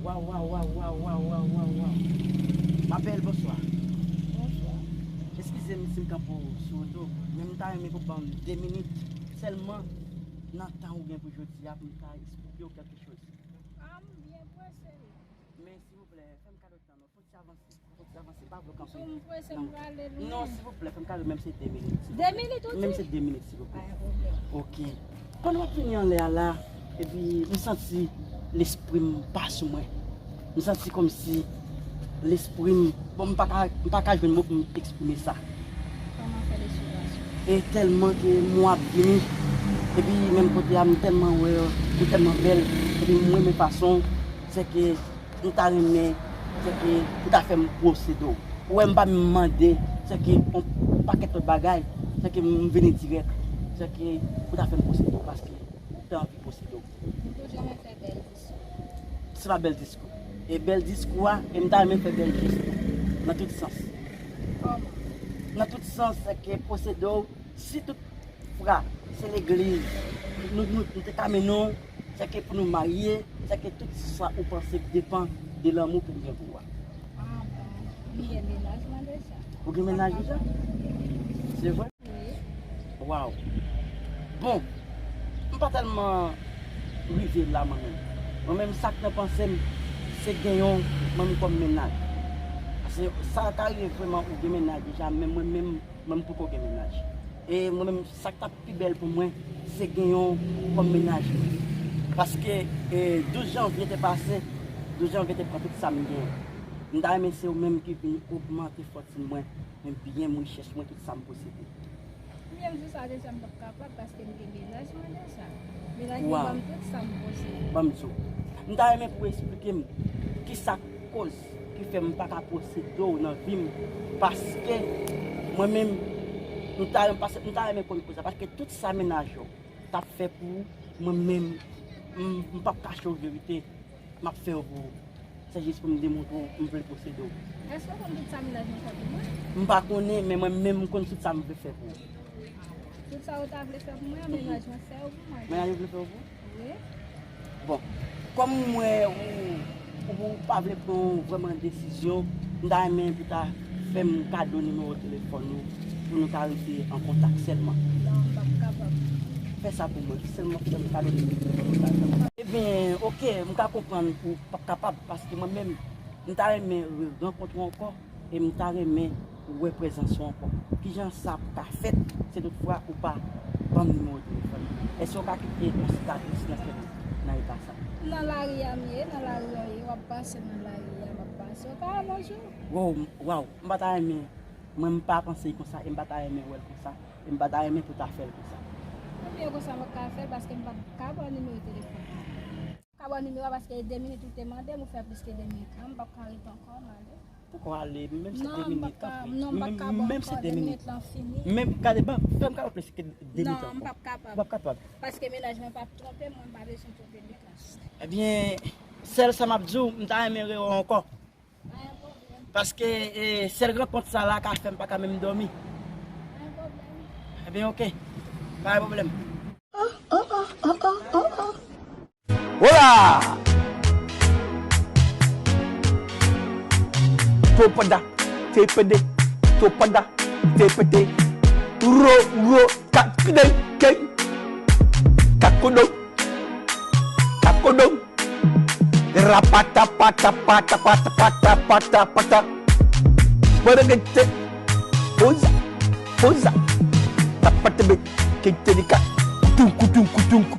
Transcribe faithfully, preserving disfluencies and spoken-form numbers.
Waw, waw, waw, waw, waw, waw, waw, waw. Ma belle, bonswa. Bonswa. Eskize m si m kanpe w sou wout ou, men m ta renmen pou w ban m de minit sèlman nan tan ou gen pou jodi a pou m ta eksplike w kèlke choz. Ah, m byen prese wi. Men silvouplè, fè m kado tan non, fon ti avanse, fon ti avanse, pa vle w kanpe. Sou m prese, m prale lwen. Non, silvouplè, fè m kado, menm se de minit, silvouplè. De minit, ou di? Menm se de minit, silvouplè. Pa gen pwoblèm. Ok. Pandan w ap vini anlè a la, epi m santi lespri m pa sou mwen. M santi kòmsi lespri m, bon, m pa ka, m pa ka jwenn mo pou m eksprime sa. Kòman fè lespri w pa sou ou? E tèlman ke mwen ap vini, epi menm kote a, m tèlman wè w, ou tèlman bèl, epi m renmen fason w, se ke m ta renmen, se ke ou ta fè m pwosede w. Ou wè m pa menm mande, se ke yon pakèt lòt bagay, se ke m vini dirèk, se ke ou ta fè m pwosede w, paske m te anvi pwosede w. M toujou renmen fè bèl diskou. Se pa bèl diskou. E bèl diskou a, e m ta renmen fè bèl jès tou. Nan tout sans. Kòman? Nan tout sans, se ke pwosede w, si tout fwa se legliz, nou, nou, nou te ka mennen w, se ke pou nou marye, se ke tout sa ou panse depan de lanmou ke m gen pou ou a. Ah bon. M gen mennaj mwen deja. Ou gen mennaj deja? Se vre? Wi. Waw. Bon, m pa tèlman rive la mwen menm. Mwen menm sa k nan panse m, se gen yon mwen menm kòm mennaj. Paske sa ka rive vrèman ou gen mennaj deja, men mwen menm, mwen m poko gen mennaj. E mwen menm sa k t ap pi bèl pou mwen, se gen yon kòm mennaj. Paske, e, douz janvye te pase, douz janvye te pran tout sa m gen. M ta renmen se ou menm ki vin ogmante fòs mwen, men byen m, richès mwen, tout sa m posede. Menm jou sa deja m p ap kapab paske m gen mennaj mwen deja. Mennaj mwen ban m tout sa m posede. Ban m di w. M ta renmen pou w eksplike m kisa k koz ki fè m pa ka posede w nan vi m, paske mwen menm, m ta, paske m ta renmen konn koz la, paske tout sa mennaj ou t ap fè pou ou, mwen menm, m, m p ap kache w verite. M ap fè yo pou ou. Se jis pou m demontre w m vle posede w. Èske w konn tout sa mennaj mwen fè pou mwen? M pa konnen, men mwen menm m konn tout sa m vle fè pou ou. Tout sa ou ta vle fè pou mwen, mennaj mwen fè yo pou mwen. Mennaj ou vle fè yo pou ou? Wi. Bon, kòm m wè ou, ou pa vle pran vrèman desizyon, m ta renmen pou ta fè m kado nimewo telefòn ou pou nou ka rete an kontak sèlman. Non, m p ap kapab. Fè sa pou mwen, sèlman fè m kado nimewo telefòn ou ta fè m. Ebyen, oke, m ka konprann ou p ap kapab, paske mwen menm, m ta renmen re-rankontre w ankò, e m ta renmen wè prezans ou ankò. Kijan sa pou ka fèt, si toutfwa ou pa ban m nimewo telefòn ou? Èske w ka kite yon sikatris nan kè m nan eta sa? Nan lari a m ye, nan lari a w ye, w ap pase nan lari a, m ap pase. Ou ka wè m yon jou? Waw, waw, m pa ta renmen, mwen m pa panse l konsa, e m pa ta renmen wè l konsa, e m pa ta renmen pou ta fè l konsa. Ebyen konsa m p ap ka fè l paske m p ap ka ba w nimewo telefòn mwen. Ka ba w nimewo a paske e de minit ou te mande m, ou fè plis ke de minit la, m p ap ka rete ankò, m ale. Poko ale, menm se de minit, tanpri. Non, m p ap kapab ankò, de minit lan fini. Menm, gade, ban, fè m kapab plis ke de minit ankò. Non, m p ap kapab. Ou p ap kapab. Paske mennaj mwen p ap twonpe m, mwen m pa bezwen twonpe mennaj. Ebyen, sèl sa m ap di w, m ta renmen rewè w ankò. Pa gen pwoblèm. Paske, e, sèl rankont sa la ka fè m pa ka menm dòmi. Pa gen pwoblèm. Ebyen, oke. Pa gen pwoblèm. Hola! Topada, tepede, topada, tepede, ro, ro, kakide, ke, kakodo, kakodo, rapata, pata, pata, pata, pata, pata, pata, pata, poza, poza, tapatebe, ketelika, kutunku,